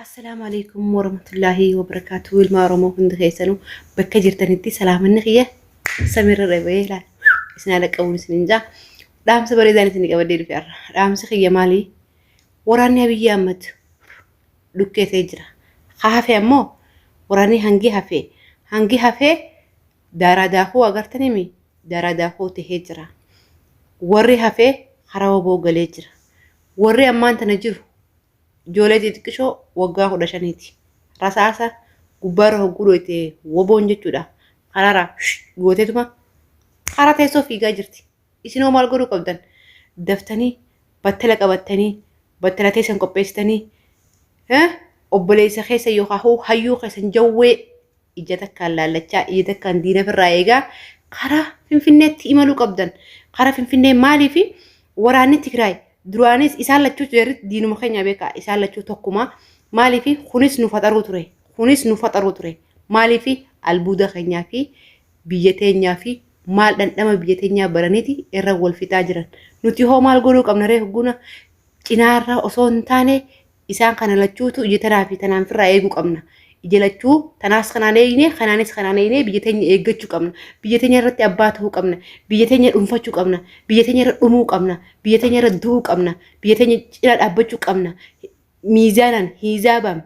Assalaamu alaikum warahmatullaahi wabarakaatuhu. Ilmaa Oromoo hundi keessanuu bakka jirtanitti salaamanni kiyya samiirra dhabee laal isin haala qabuun isin hin jaa. Dhaamsa bareedaan isin qabadhee dhufe har'a. Dhaamsi kiyya maali? Waraanni Abiyyi Ahmad dhukkee ta'ee jira. Ka hafe ammoo waraanni hangi hafe hangi hafe daaraa daakuu agartanimi daaraa daakuu tahee jira. Warri hafe karaa waboo galee jira. Warri ammaan tana jiru Ijoolee xixiqqishoo waggaa 15ti. Rasaasa gubbaarra hogguu dhoyte woboon jechuudha. Karaarraa gooteetuma karaa teessoo fiigaa jirti. Isinoo maal godhuu qabdan? Daftanii battala qabattanii battala teessan qopheessitanii obboleessa keessa yookaan hayyuu keessan jawwee ija takkaan laallachaa ija takkaan diina firraa eegaa karaa Finfinneetti imaluu qabdan. Karaa Finfinnee maaliif waraanni Tigraay duraanis isaan lachuu jarri diinuma keenya beekaa isaan lachuu tokkuma maaliif kunis nu faxaruu ture kunis nu faxaruu ture maaliif albuuda keenyaa fi biyya teenyaa fi maal dhandhama biyya teenyaa baraniiti irra wal fixaa jiran. Nuti hoo maal godhuu qabna ree hogguna cinaarra osoo hin taane Isaan kana lachuutu ija tanaa fi tanaan firraa eeguu qabna. Ija lachuu tanaas kanaan eegne, kanaanis kanaan eegne biyya teenya eeggachuu qabna. Biyya teenya irratti abbaa ta'uu qabna. Biyya teenya dhuunfachuu qabna. Biyya teenya irra dhumuu qabna. Biyya teenya irra du'uu qabna. Biyya teenya cinaa dhaabbachuu qabna. Miizaanaan, hiizaabaan,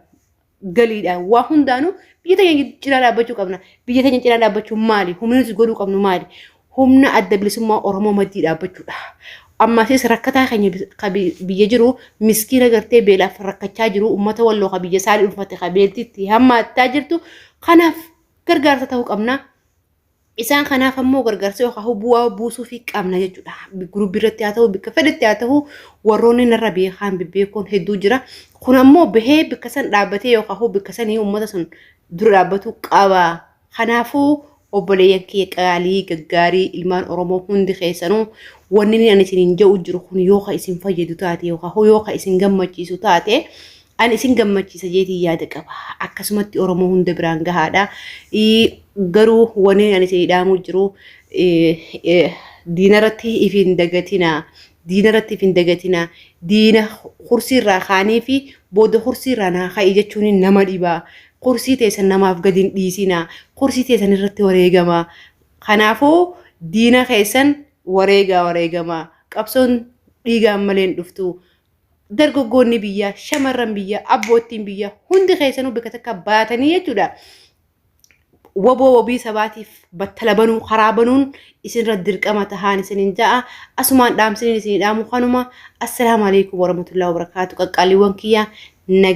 galiidhaan waa hundaanuu biyya teenya cinaa dhaabbachuu qabna. Biyya teenya cinaa dhaabbachuun maali? Humni nuti godhuu qabnu maali? Humna adda bilisummaa Oromoo maddii dhaabbachuudha. Ammasis rakkataa keenya ka biyya jiru miskiina gartee beelaaf rakkachaa jiru uummata walloo ka biyya isaanii dhuunfate ka beeltitti hammaachaa jirtu kanaaf gargaarsa ta'uu qabna. Isaan kanaaf ammoo gargaarsa yookaan bu'aa buusuufii qabna jechuudha. Gurubii irratti haa ta'u, bakka fedhetti haa ta'u, warroonni narra beekaan bebbeekoon hedduu jira. Kun ammoo bahee bakka san dhaabbatee yookaan bakka sanii uummata sun dura dhaabbatu qaba. Kanaafuu obboleeyyan kiyya qaalii gaggaarii ilmaan Oromoo hundi keessanuu wanni inni ani isiniin jedhu jiru kun yoo ka isin fayyadu taate yookaan yoo ka isin gammachiisu taate ani isin gammachiisa jeetiin yaada qaba. Akkasumatti Oromoo hunda biraan gahaadha. Garuu wanni ani isinii dhaamuu jiru diinarratti if hin dagatinaa. Diinarratti if hin dagatinaa. Diina kursiirraa kaanii fi booda kursiirraa naa ka'i jechuun nama dhibaa. Kursii teessan namaaf gadi hin dhiisinaa. Kursii teessan irratti wareegamaa. Kanaafuu diina keessan wareegaa wareegamaa. Qabsoon dhiigaan malee hin dhuftu. Dargaggoonni biyyaa, shamarran biyyaa, abboottiin biyyaa hundi keessanuu bakka takka baatanii jechuudha. Waboo wabii sabaatiif battala banuu karaa banuun isinirra dirqama tahaan isinin ja'a. Asumaan dhaamsiniin isinii dhaamu kanuma. Assalaamu alaikum warahmatullahi wabarakaatu. Qaqqaaliiwwan kiyya naga.